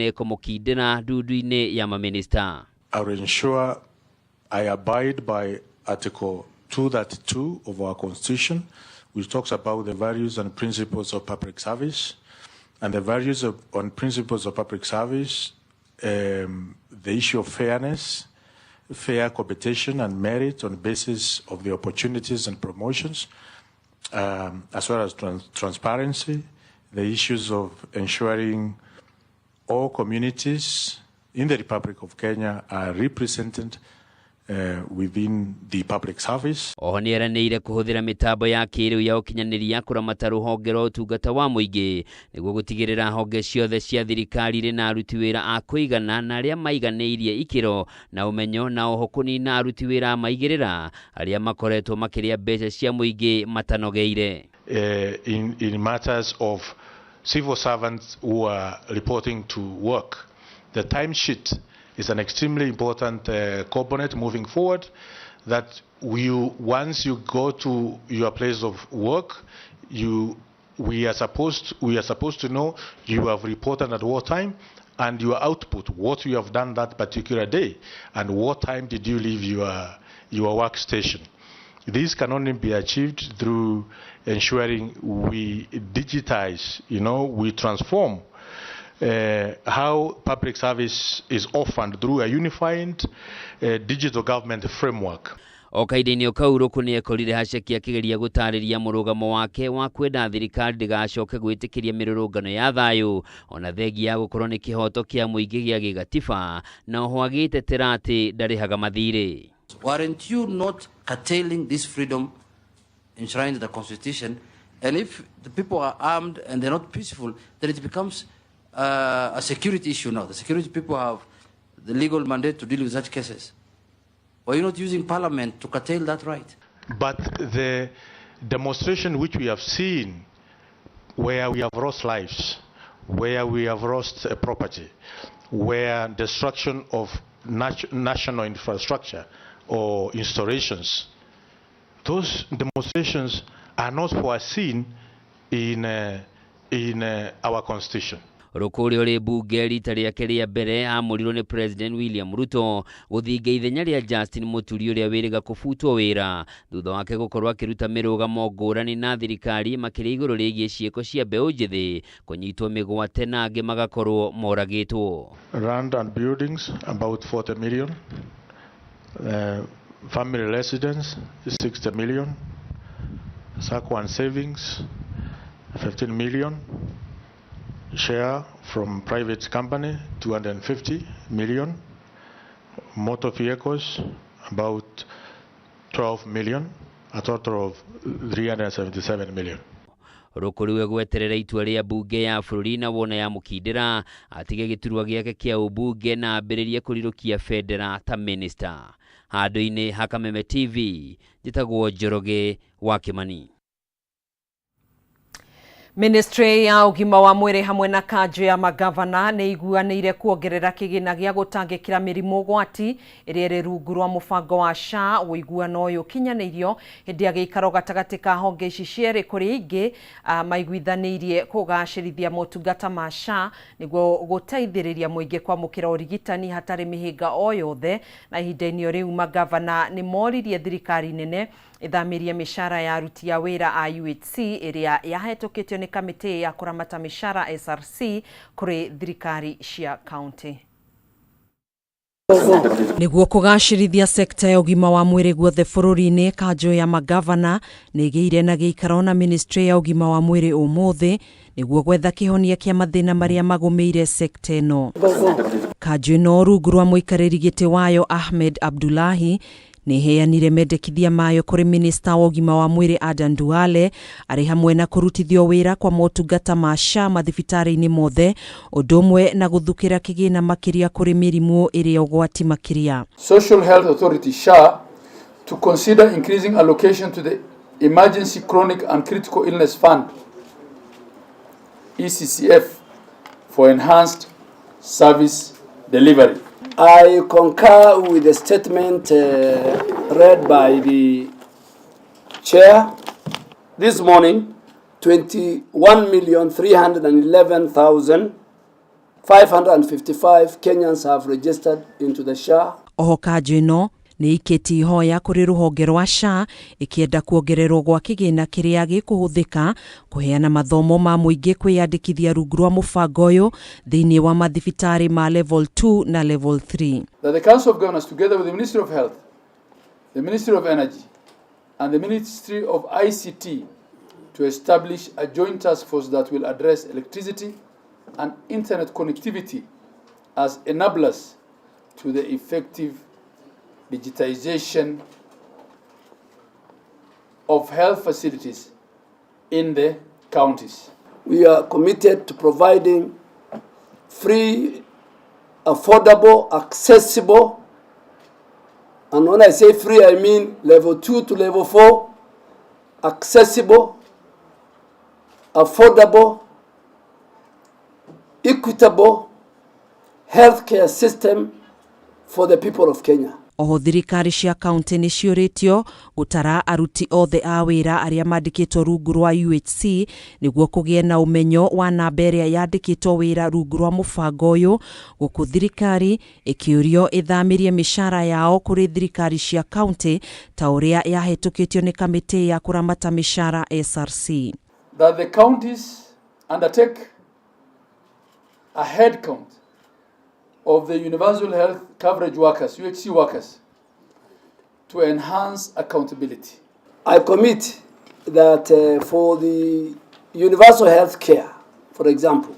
nene kũmũkindĩra ndundu-inĩ ya mamĩnĩsta. I will ensure I abide by Article 232 of our Constitution, which talks about the values and principles of public service. And the values and principles of public service, the issue of fairness, fair competition and merit on the basis of the opportunities and promotions, as well as transparency, the issues of ensuring all communities in the Republic of Kenya are represented within the public service. Oho nĩ eranĩire kũhũthĩra mĩtambo ya kĩrĩu ya ũkinyanĩria kũramata rũhonge rwa ũtungata wa mũingĩ nĩguo gũtigĩrĩra honge ciothe cia thirikari irĩ na aruti wĩra a kũigana na arĩa maiganĩirie ikĩro na ũmenyo, na oho kũnina aruti wĩra a maigĩrĩra arĩa makoretwo makĩrĩa mbeca cia mũingĩ matanogeire. In matters of civil servants who are reporting to work, the timesheet is an extremely important component moving forward, that once you go to your place of work, we are supposed to know you have reported at what time and your output, what you have done that particular day, and what time did you leave your workstation. This can only be achieved through ensuring we digitize, we transform how public service is offered through a unified digital government framework. O kahinda-inĩ kau, Ruku nĩ ekorire haceki akĩgeria gũtarĩria mũrũgamo wake wa kwenda thirikari ndĩgacoke gwĩtĩkĩria mĩrũrũngano ya thayũ ona thengia ya gũkorwo nĩ kĩhoto kĩa mũingĩ gĩa gĩgatiba, na oho agĩtetera atĩ ndarĩhaga mathirĩ. Weren't you not curtailing this freedom enshrined in the Constitution? And if the people are armed and they're not peaceful, then it becomes a security issue now. The security people have the legal mandate to deal with such cases. Why are you not using Parliament to curtail that right? But the demonstration which we have seen, where we have lost lives, where we have lost property, where destruction of national infrastructure or installations, those demonstrations are not foreseen in our Constitution. Ruku ũrĩa ũrĩ mbunge rita rĩake rĩa mbere amũrirwo nĩ President William Ruto gũthinga ithenya rĩa Justin Muturi ũrĩa wĩrĩga kũbutwo wĩra thutha wake gũkorwo akĩruta mĩrũgamo ngũrani na thirikari, makĩria igũrũ rĩgiĩ ciĩko cia mbeũ njĩthĩ kũnyitwo mĩgwate na angĩ magakorwo moragĩtwo. Land and buildings about 40 million, family residence 60 million, SACCO and savings 15 million, share from private company 250 million, motor vehicles about 12 million, a total of 377 million. Ruku rĩu egweterera itua rĩa mbunge ya bũrũri na wona ya mũkindĩra atige gĩturwa gĩake kĩa ũmbunge na ambĩrĩrie kũrirũkia bendera ta minista. Handũ-inĩ ha Kameme TV, njĩtagwo Njoroge wa Kĩmani. Ministry ya ũgima wa mwĩrĩ hamwe na kanjũ ya magavana nĩ iguanĩire kuongerera kĩgĩna gĩa gũtangĩkĩra mĩrimũ ũgwati ĩrĩa ĩrĩ rungu rwa mũbango wa SHA. Ũiguano ũyũ ũkinyanĩirio hĩndĩ ya gĩikaro gatagatĩ ka honge ici cierĩ, kũrĩa ingĩ maiguithanĩirie kũgacĩrithia motungata ma SHA nĩguo gũteithĩrĩria mũingĩ kwamũkĩra ũrigitani hatarĩ mĩhĩnga o yothe. Na ihinda-inĩ o rĩu, magavana nĩ moririe thirikari nene ĩthamirie mĩcara ya aruti a wĩra a UHC ĩrĩa yahetũkĩtio nĩ kamĩtĩ ya kũramata mĩcara SRC kũrĩ thirikari cia kaunti. Nĩguo kũgacĩrithia sekta ya ũgima wa mwĩrĩ guothe bũrũri-inĩ, kanjũ ya magavana nĩ ĩgĩire na gĩikaro na ministry ya ũgima wa mwĩrĩ ũmũthĩ nĩguo gwetha kĩhonia kĩa mathĩna marĩa magũmĩire sekta ĩno. Kanjũ ĩno, rungu rwa mũikarĩri gĩtĩ wayo Ahmed Abdullahi, nĩ ĩheanire mendekithia mayo kũrĩ minista wa ũgima wa mwĩrĩ Adan Duale, arĩ hamwe na kũrutithio wĩra kwa motungata ma SHA mathibitarĩ-inĩ mothe, ũndũ ũmwe na gũthukĩra kĩgĩna makĩria kũrĩ mĩrimũ ĩrĩa ũgwati makĩria. Social Health Authority SHA to consider increasing allocation to the Emergency Chronic and Critical Illness Fund ECCF for enhanced service delivery. I concur with the statement read by the chair this morning. 21,311,000 555 Kenyans have registered into the SHA. Oho kanjũ ĩno nĩ ikĩtie ihoya kũrĩ rũhonge rwa SHA ĩkĩenda kuongererwo gwa kĩgĩna kĩrĩa gĩkũhũthĩka kũheana mathomo ma mũingĩ kwĩyandĩkithia rungu rwa mũbango ũyũ thĩinĩ wa mathibitarĩ ma level 2 na level 3. That the Council of Governors, together with the Ministry of Health, the Ministry of Energy, and the Ministry of ICT, to establish a joint task force that will address electricity and internet connectivity as enablers to the effective digitization of health facilities in the counties. We are committed to providing free, affordable, accessible, and when I say free, I mean level 2 to level 4, accessible, affordable, equitable healthcare system for the people of Kenya. Oho thirikari cia kaunti nĩ ciũrĩtio gũtara aruti othe a wĩra arĩa mandĩkĩtwo rungu rwa UHC nĩguo kũgĩe na ũmenyo wa namba ĩrĩa yandĩkĩtwo wĩra rungu rwa mũbango ũyũ, gũkũ thirikari ĩkĩũrio ĩthamĩrie mĩcara yao kũrĩ thirikari cia kaunti ta ũrĩa yahĩtũkĩtio nĩ kamĩtĩ ya kũramata mĩcara SRC. That the counties undertake a head count of the universal health coverage workers, UHC workers, to enhance accountability. I commit that for the universal health care, for example,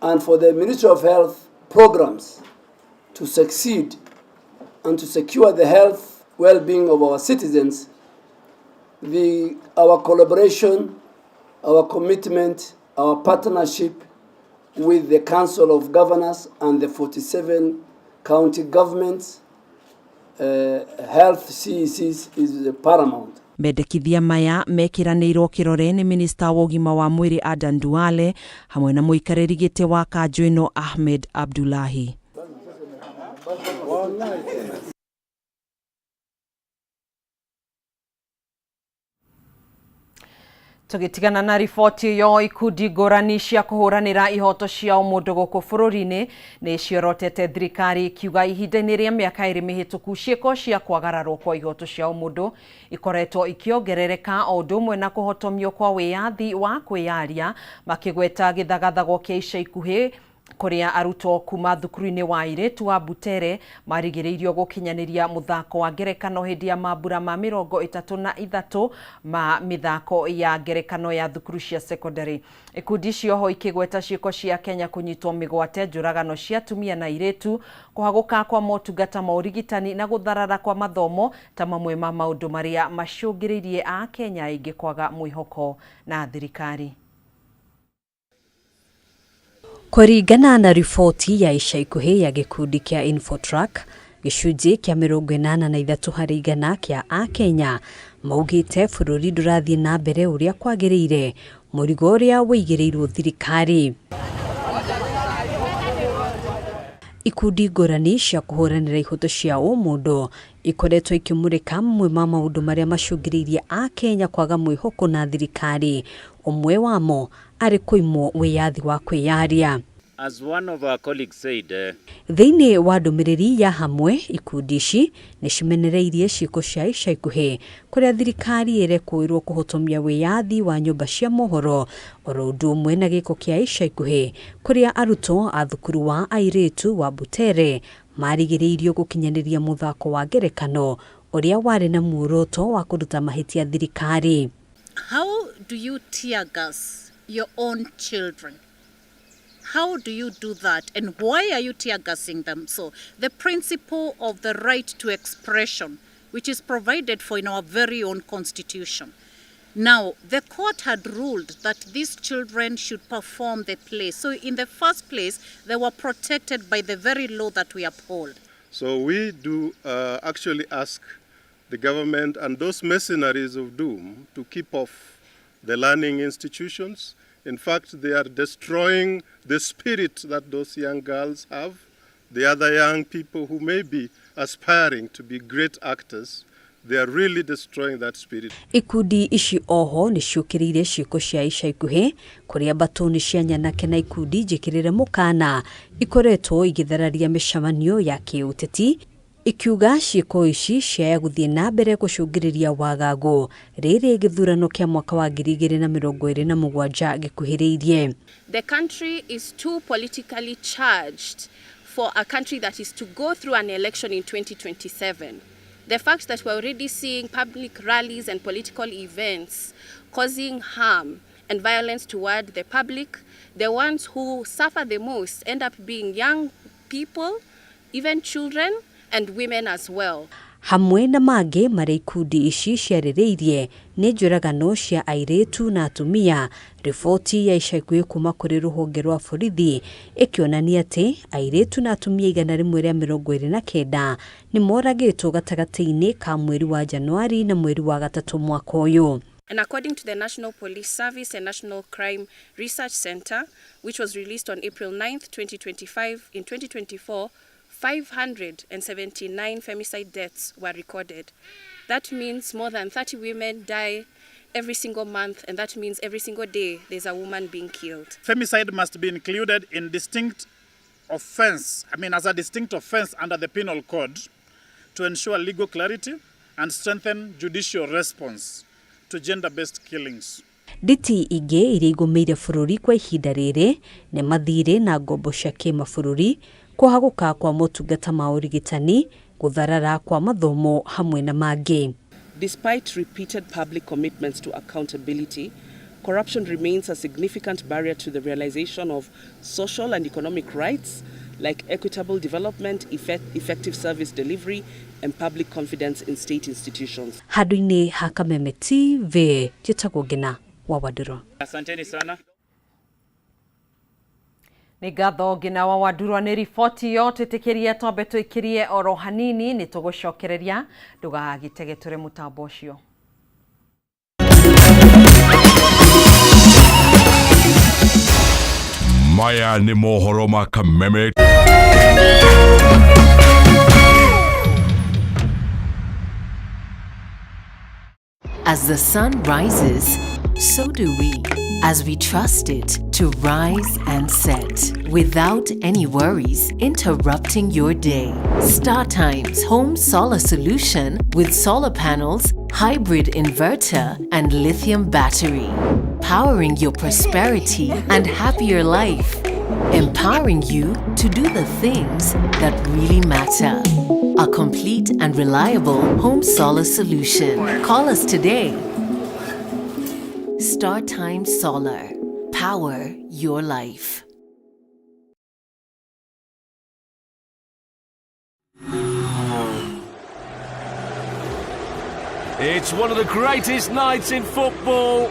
and for the Ministry of Health programs to succeed and to secure the health well-being of our citizens, our collaboration, our commitment, our partnership with the Council of Governors and the 47 county governments, health CECs is paramount. Mendekithia maya mekĩranĩirwo kĩrore nĩ minista wa ũgima wa mwĩrĩ Adan Duale hamwe na mũikarĩri gĩtĩ wa kanjũ ĩno Ahmed Abdullahi. Tũgĩtigana na riboti ĩyo, ikundi ngũrani cia kũhũranĩra ihoto cia ũmũndũ gũkũ bũrũri-inĩ nĩ ciorotete thirikari ikiuga ihinda-inĩ rĩa mĩaka 2 mĩhĩtũku ciĩko cia kwagararwo kwa ihoto cia ũmũndũ ikoretwo ikĩongerereka o ũndũ ũmwe na kũhotomio kwa wĩyathi wa kwĩyaria, makĩgweta gĩthagathago kĩa ica ikuhĩ kũrĩa arutwo kuma thukuru-inĩ wa airĩtu wa Butere marigĩrĩirio gũkinyanĩria mũthako wa ngerekano hĩndĩ ya mambura ma 33 ma mĩthako ya ngerekano ya thukuru cia secondary. Ikundi icio ho ikĩgweta ciĩko cia Kenya kũnyitwo mĩgwate, njũragano cia atumia na airĩtu, kũhagũka kwa motungata ma ũrigitani na gũtharara kwa mathomo ta mamwe ma maũndũ marĩa macũngĩrĩirie Akenya aingĩ kwaga mwĩhoko na thirikari. Kũringana na riboti ya ica ikuhĩ ya gĩkundi kĩa Infotrack, gĩcunjĩ kĩa 83 harĩ igana kĩa Akenya maugĩte bũrũri ndũrathiĩ na mbere ũrĩa kwagĩrĩire, mũrigo ũrĩa wĩigĩrĩirwo thirikari. Ikundi ngũrani cia kũhũranĩra ihoto cia ũmũndũ ikoretwo ikĩmũrĩka mamwe ma maũndũ marĩa macũngĩrĩirie Akenya kwaga mwĩhoko na thirikari, ũmwe wamo arĩ kũimwo wĩyathi wa kwĩyaria. As one of our colleagues said, Thĩinĩ wa ndũmĩrĩri ya hamwe, ikundi ici nĩ cimenereirie ciĩko cia ica ikuhĩ kũrĩa thirikari ĩrekũĩrwo kũhotomia wĩyathi wa nyũmba cia mohoro oro ũndũ ũmwe na gĩko kĩa ica ikuhĩ kũrĩa arutwo a thukuru wa airĩtu wa Butere marigĩrĩirio gũkinyanĩria mũthako wa ngerekano ũrĩa warĩ na muoroto wa kũruta mahĩtia thirikari. How do you tear gas your own children? How do you do that, and why are you tear gassing them? So the principle of the right to expression, which is provided for in our very own constitution. Now, the court had ruled that these children should perform the play. So in the first place, they were protected by the very law that we uphold. So we do actually ask the government and those mercenaries of doom to keep off the learning institutions. In fact, they are destroying the spirit that those young girls have, the other young people who may be aspiring to be great actors. They are really destroying that spirit. Ikundi ici oho nĩ ciũkĩrĩire ciĩko cia ica ikuhĩ kũrĩa mbatũni cia nyanake na ikundi njĩkĩrĩre mũkana ikoretwo igĩthararia mĩcemanio ya kĩũteti, ikiuga ciĩko ici ciaya gũthiĩ na mbere gũcũngĩrĩria wagagu rĩrĩ gĩthurano kĩa mwaka wa 2027 gĩkuhĩrĩirie. The country is too politically charged for a country that is to go through an election in 2027. The fact that we're already seeing public rallies and political events causing harm and violence toward the public, the ones who suffer the most end up being young people, even children, and women as well. Hamwe na mangĩ marĩa ikundi ici ciarĩrĩirie nĩ njũragano cia airĩtu na atumia. Riboti ya ica ikuhĩ kuma kũrĩ rũhonge rwa borithi ĩkĩonania atĩ airĩtu na atumia 129 nĩ moragĩtwo gatagatĩ-inĩ ka mweri wa Januari na mweri wa gatatũ mwaka ũyũ. And according to the National Police Service and National Crime Research Center, which was released on April 9th, 2025, in 2024, 579 femicide deaths were recorded. That means more than 30 women die every single month, and that means every single day there's a woman being killed. Femicide must be included in distinct offense, I mean, as a distinct offense under the Penal Code to ensure legal clarity and strengthen judicial response to gender-based killings. Nditi ingĩ iria igũmĩire bũrũri kwa ihinda rĩrĩ nĩ mathirĩ na ngombo cia kĩmabũrũri, kũhagũka kwa motungata ma ũrigitani, gũtharara kwa mathomo hamwe na mangĩ. Despite repeated public commitments to accountability, corruption remains a significant barrier to the realization of social and economic rights like equitable development, effective service delivery, and public confidence in state institutions. Handũ-inĩ ha Kameme TV, njĩtagwo Ngina wa Wandũrũ. Asanteni sana. Nĩ ngatho Ngina wa Wandurwa nĩ riboti ĩyo. Twĩtĩkĩrie twambe twĩkĩrie oro hanini, nĩ tũgũcokereria, ndũgagĩtege tũre mũtambo ũcio. Maya nĩ mohoro ma Kameme. As the sun rises, so do we, as we trust it to rise and set without any worries interrupting your day. StarTimes Home Solar Solution with solar panels, hybrid inverter, and lithium battery. Powering your prosperity and happier life. Empowering you to do the things that really matter. A complete and reliable home solar solution. Call us today. StarTime Solar. Power your life. It's one of the greatest nights in football.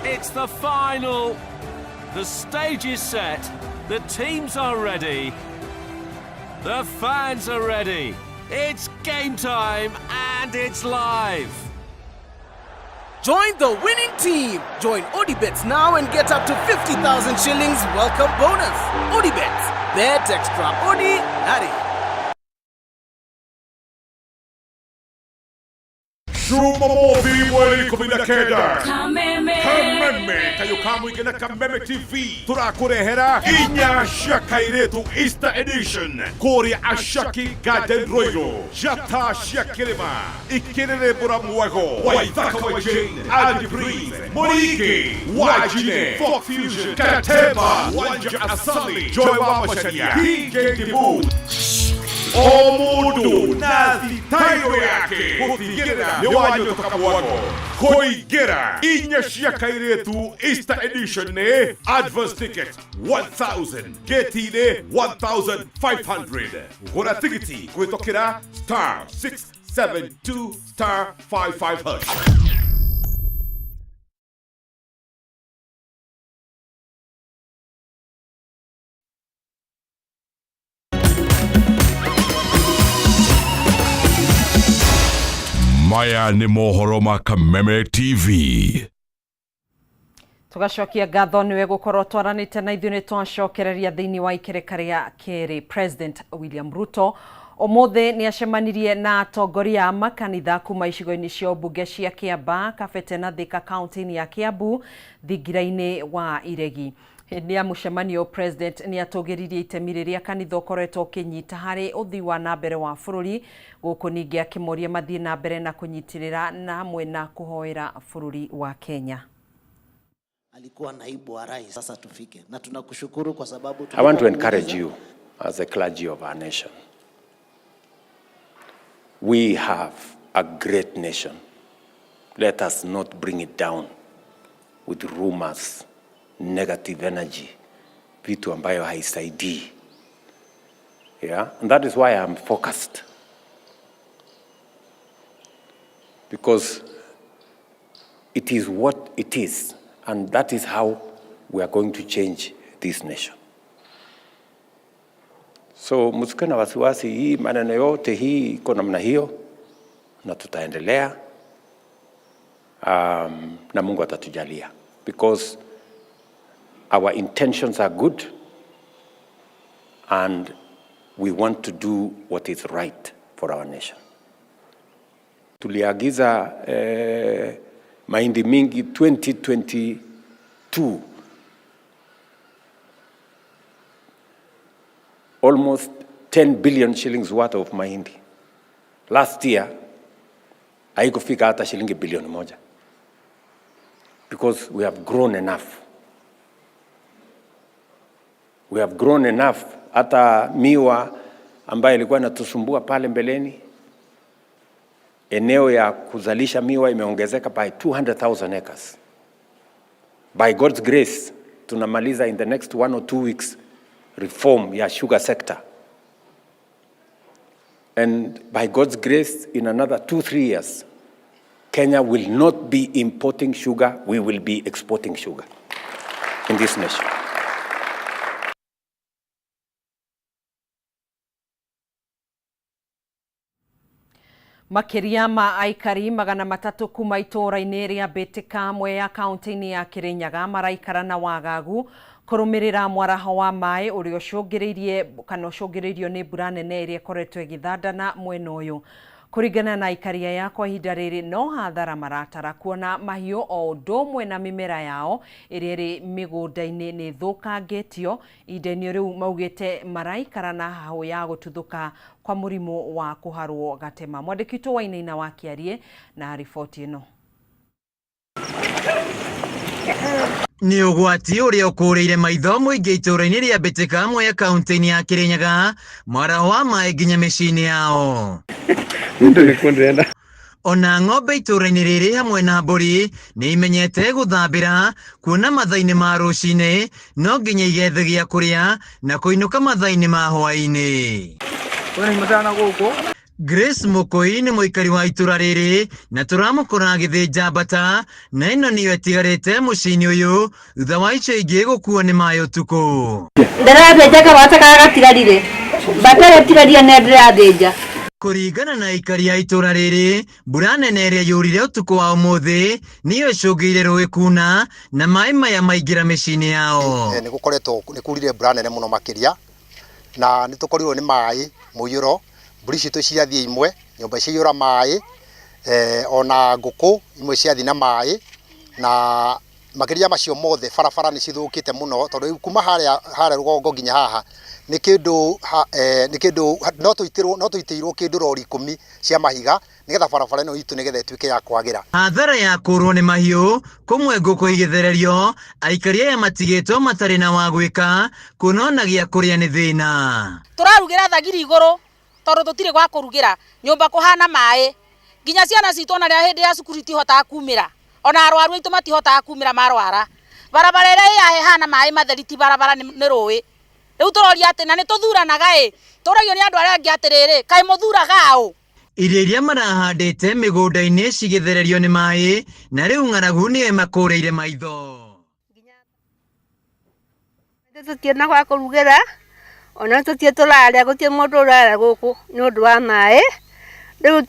It's the final. The stage is set. The teams are ready. The fans are ready. It's game time and it's live. Join the winning team. Join Odibets now and get up to 50,000 shillings welcome bonus. Odibets, bet extraordinary. Jumamothi mweri 19. Kameme. Kameme kayo kamũingĩ na Kameme TV tũrakũrehera inya cia kairĩtu Easter edition kũrĩa Ashaki Garden Royal, njata cia kĩrĩma ikĩrĩrĩmbũra mwego Waithaka wa Jane, Andy Breeze, Murigi Wajine, Folk Fusion, Katemba Wanja, Asali Joy wa Macharia, DJ Dibu, o mũndũ na thitairo yake gũtigĩrĩra nĩ wanyũtũka mwago. Kũingĩra inya cia kairĩtu Easter edition nĩ advance ticket 1000, gate-inĩ 1500. Gũra tigiti kũhĩtũkĩra *672*55#. Maya nĩ mohoro ma Kameme TV. Tugacokia ngatho niwe gukorwo twaranite na ithuĩ. Nĩ twacokereria thĩinĩ wa ikereka rĩa kerĩ. President William Ruto Ũmũthĩ nĩ acemanirie na atongoria a makanitha kuma icigo-inĩ cia ũmbunge cia Kĩambaa, Kabete na Thika kaunti-inĩ ya Kiambu thingira-inĩ wa Iregi. Hĩndĩ ya mũcemanio President nĩ atũgĩririe itemi rĩrĩa kanitha ũkoretwo ũkĩnyita harĩ ũthii wa na mbere wa bũrũri gũkũ ningĩ akĩmoria mathiĩ na mbere na kũnyitĩrĩra na hamwe na kũhoera bũrũri wa Kenya. Alikuwa naibu wa rais. Sasa tufike na tunakushukuru kwa sababu I want to encourage you as the clergy of our nation. We have a great nation. Let us not bring it down with rumors, negative energy, vitu ambayo haisaidii. Yeah? And that is why I'm focused. Because it is what it is, and that is how we are going to change this nation. So msikuwe na wasiwasi, hii maneno yote hii iko namna hiyo, na tutaendelea na Mungu atatujalia because our intentions are good and we want to do what is right for our nation. Tuliagiza mahindi mingi 2022, almost 10 billion shillings worth of mahindi. Last year haikufika hata shilingi bilioni 1 because we have grown enough. We have grown enough. Hata miwa ambayo ilikuwa inatusumbua pale mbeleni, eneo ya kuzalisha miwa imeongezeka by 200,000 acres. By God's grace, tunamaliza in the next 1 or 2 weeks reform ya sugar sector. And by God's grace, in another 2, 3 years, Kenya will not be importing sugar, we will be exporting sugar in this nation. Makĩria ma aikari 300 kuma itũũra-inĩ rĩa Mbĩtĩka Mwea kaunti-inĩ ya Kĩrĩnyaga maraikara na wagagu kũrũmĩrĩra mwaraho wa maĩ ũrĩa ũcũngĩrĩirie kana ũcũngĩrĩirio nĩ mbura nene ĩrĩa ĩkoretwo ĩgĩthandana mwena ũyũ. Kũringana na aikari aya, kwa ihinda rĩrĩ no hathara maratara kuona mahiũ o ũndũ ũmwe na mĩmera yao ĩrĩa ĩrĩ mĩgũnda-inĩ nĩ ĩthũkangĩtio. Ihinda-inĩ rĩu maugĩte maraikara na hahũ ya gũtuthũka kwa mũrimũ wa kũharwo gatema. Mwandĩki witũ Wainaina wa Kĩarie na riboti ĩno. Nĩ ũgwati ũrĩa ũkũrĩire maitho mũingĩ itũũra-inĩ rĩa Mbĩtĩka Mwea kaunti-inĩ ya Kĩrĩnyaga, mwaraho wa maĩ nginya mĩciĩ-inĩ yao. Ona ng'ombe itũũra-inĩ rĩrĩ hamwe na mbũri nĩ imenyete gũthambĩra, kuona mathaa-inĩ ma rũcinĩ no nginya igethe gĩa kũrĩa na kũinũka mathaa-inĩ ma hwaĩ-inĩ. Grace Mũkũi nĩ mũikari wa itũra rĩrĩ na tũramũkora agĩthĩnja mbata, na ĩno nĩyo ĩtigarĩte mũciĩ-inĩ ũyũ thutha wa icio ingĩ gũkuo nĩ maĩ ũtukũ. Ndĩrathĩnja kabata karĩa gatigarire, mbata ĩrĩa ĩtigarire nĩyo ndĩrathĩnja. Kũringana na aikari a itũra rĩrĩ, mbura nene ĩrĩa yurire ũtukũ wa ũmũthĩ nĩyo ĩcũngĩire rũĩ kuna na maĩ maya maingĩra mĩciĩ-inĩ yao. Nĩ gũkoretwo nĩ kurire mbura nene mũno makĩria na nĩ tũkorirwo nĩ maĩ mũiyũro, mbũri citũ ciathiĩ imwe, nyũmba ciaiyũra maĩ, ona ngũkũ imwe ciathiĩ na maĩ, na makĩria macio mothe barabara nĩ cithũkĩte mũno tondũ rĩu kuma harĩa rũgongo nginya haha nĩ kĩndũ nĩ kĩndũ no tũitĩirwo kĩndũ rori 10 cia mahiga nĩgetha barabara ĩno itũ nĩgetha ĩtuĩke ya kwagĩra. Hathara ya kũrwo nĩ mahiũ kũmwe ngũkũ igĩthererio, aikari aya matigĩtwo matarĩ na wa gwĩka kuona ona gĩa kũrĩa nĩ thĩna. Tũrarugĩra thagiri igũrũ tondũ tũtirĩ gwa kũrugĩra, nyũmba kũhana maĩ, nginya ciana citũ ona rĩrĩa hĩndĩ ya cukuru itihotaga kumĩra, ona arwaru aitũ matihotaga kumĩra marwara. Barabara ĩrĩa ĩ haha ĩhana maĩ matheri ti barabara, nĩ rũĩ. Rĩu tũroria atĩ na nĩ tũthuranaga ĩ, tũragio nĩ andũ arĩa angĩ atĩrĩrĩ, kaĩ mũthuraga ũ? Irio iria marahandĩte mĩgũnda-inĩ cigĩthererio nĩ maĩ na rĩu ng'aragu nĩyo ĩmakũrĩire maitho. Tũtirĩ na gwa kũrugĩra, ona tũtirĩ tũrarĩa, gũtirĩ mũndũ ũrarĩa gũkũ nĩ ũndũ wa maĩ. Rĩu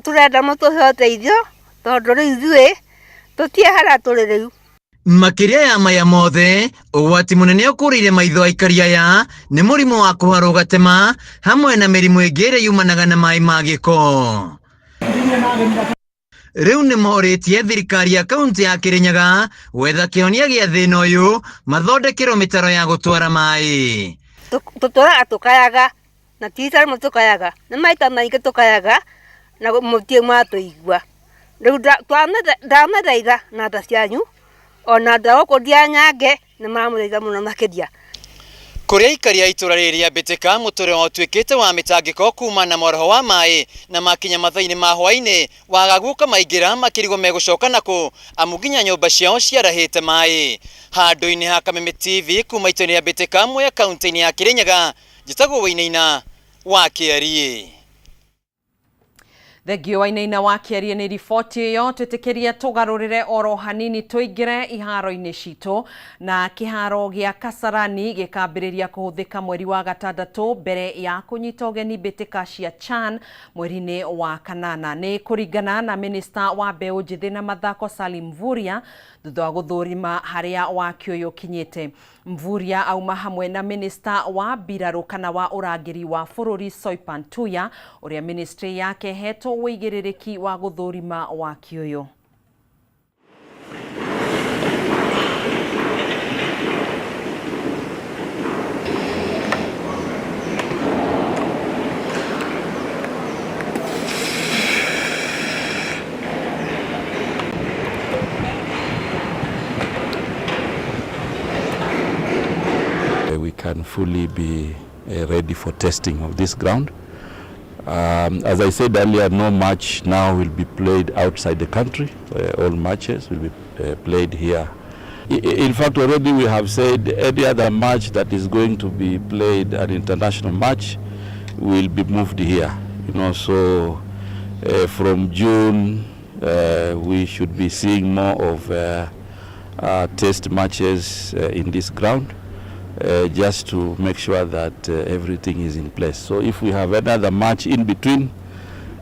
tũrenda mũtũhe ũteithio tondũ rĩu ithuĩ tũtirĩ harĩa tũrĩ rĩu. Makĩria ya maya mothe, ũgwati mũnene ũkũrĩire maitho aikari aya nĩ mũrimũ wa kũharwo gatema hamwe na mĩrimũ ĩngĩ ĩrĩa yumanaga na maĩ ma gĩko. Rĩu nĩ morĩtie thirikari ya kaunti ya Kirinyaga gwetha kĩhonia gĩa thĩna ũyũ mathondekerwo mĩtaro ya gũtwara maĩ. Tũtũraga tũkayaga na ti rita rĩmwe tũkayaga, nĩ maita maingĩ tũkayaga na mũtirĩ mwatũigua. Rĩu ndamũthaitha na tha cianyu ona andũ a gũkũ Ndianyange nĩ maramũthaitha mũno makĩria. Kũrĩ aikari a itũra rĩrĩ rĩa Mbĩtĩka, mũtũrĩre wao ũtuĩkĩte wa mĩtangĩko kumana na mwaraho wa maĩ na makinya mathaa-inĩ ma hwaĩ-inĩ wagagu ũkamaingĩra makĩrigwo megũcoka nakũ amu nginya nyũmba ciao ciarahĩte maĩ. Handũ-inĩ ha Kameme TV kuma itũra-inĩ rĩa Mbĩtĩka Mwea kaunti-inĩ ya Kĩrĩnyaga, njĩtagwo Wainaina wa Kĩariĩ. Thengio Wainaina wa Kĩariĩ nĩ riboti ĩyo. Twĩtĩkĩrie tũgarũrĩre oro hanini tũingĩre iharo-inĩ citũ, na kĩharo gĩa Kasarani gĩkambĩrĩria kũhũthĩka mweri wa gatandatũ mbere ya kũnyita ũgeni mbĩtĩka cia CHAN mweri-inĩ wa kanana. Nĩ kũringana na minista wa mbeũ njĩthĩ na mathako Salim Mvurya thutha wa gũthũrima harĩa waki ũyũ ũkinyĩte. Mvurya auma hamwe na minista wa mbirarũ kana wa ũrangĩri wa bũrũri Soipan Tuya ũrĩa ministry yake hetwo ũigĩrĩrĩki wa gũthũrima waki ũyũ. We can fully be ready for testing of this ground. As I said earlier, no match now will be played outside the country. All matches will be played here. In fact, already we have said any other match that is going to be played, an international match, will be moved here. So from June, we should be seeing more of test matches in this ground. Just to make sure that everything is in place. So if we have another match in between,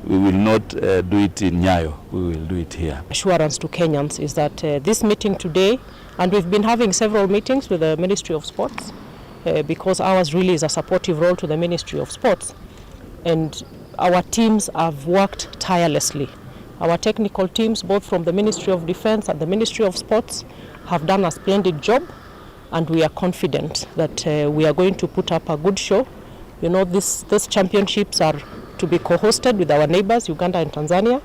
we will not do it in Nyayo, we will do it here. Assurance to Kenyans is that this meeting today, and we've been having several meetings with the Ministry of Sports, because ours really is a supportive role to the Ministry of Sports, and our teams have worked tirelessly. Our technical teams, both from the Ministry of Defense and the Ministry of Sports, have done a splendid job, and we are confident that we are going to put up a good show. You know, these championships are to be co-hosted with our neighbors, Uganda and Tanzania.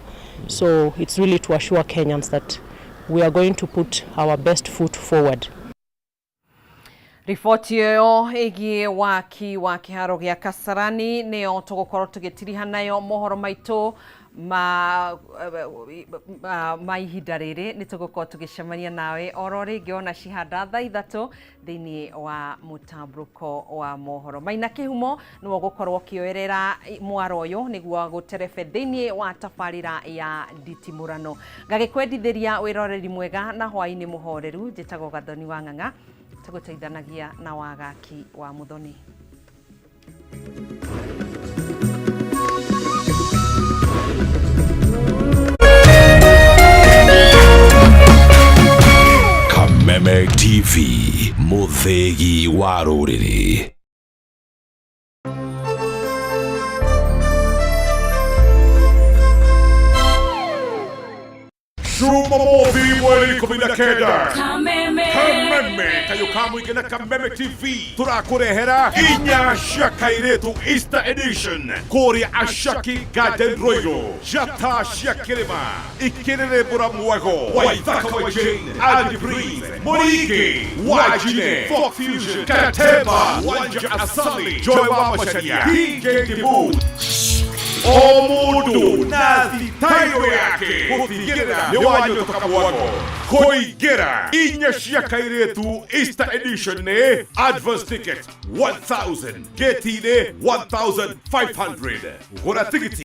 So it's really to assure Kenyans that we are going to put our best foot forward. Riboti ĩyo ĩgiĩ waki wa kĩharo gĩa Kasarani nĩyo tũgũkorwo tũgĩtiriha nayo mohoro maitũ ma ihinda rĩrĩ. Nĩ tũgũkorwo tũgĩcemania nawe oro rĩngĩ ona cihanda thaa 3 thĩinĩ wa mũtambũrũko wa mohoro. Maina Kĩhumo nĩwe ũgũkorwo ũkĩoerera mwaro ũyũ nĩguo gũterebe thĩinĩ wa tabarĩra ya nditimũrano. Ngagĩkwendithĩria wĩroreri mwega na hwaĩ-inĩ mũhoreru. Njĩtagwo Gathoni wa Ng'ang'a, tũgũteithanagia na wagaki wa Mũthoni. Kameme TV, mũthĩgi wa rũrĩrĩ. Jumamothi mweri 19. Kameme. Kameme kayo kamũingĩ na Kameme TV tũrakũrehera inya cia kairĩtu Easter edition kũrĩa Ashaki Garden Royal, njata cia kĩrĩma ikĩrĩrĩmbũra mwego Waithaka wa Jane, Andy Prince, Murigi Wajine, Folk Fusion, Katemba Wanja, Asali Joy wa Macharia, DJ Dibu, o mũndũ na thitairo yake gũtigĩrĩra nĩ wanyũtũka mwago kũingĩra inya cia kairĩtu Easter edition nĩ advance ticket 1000, gate-inĩ 1500. Gũra tigiti.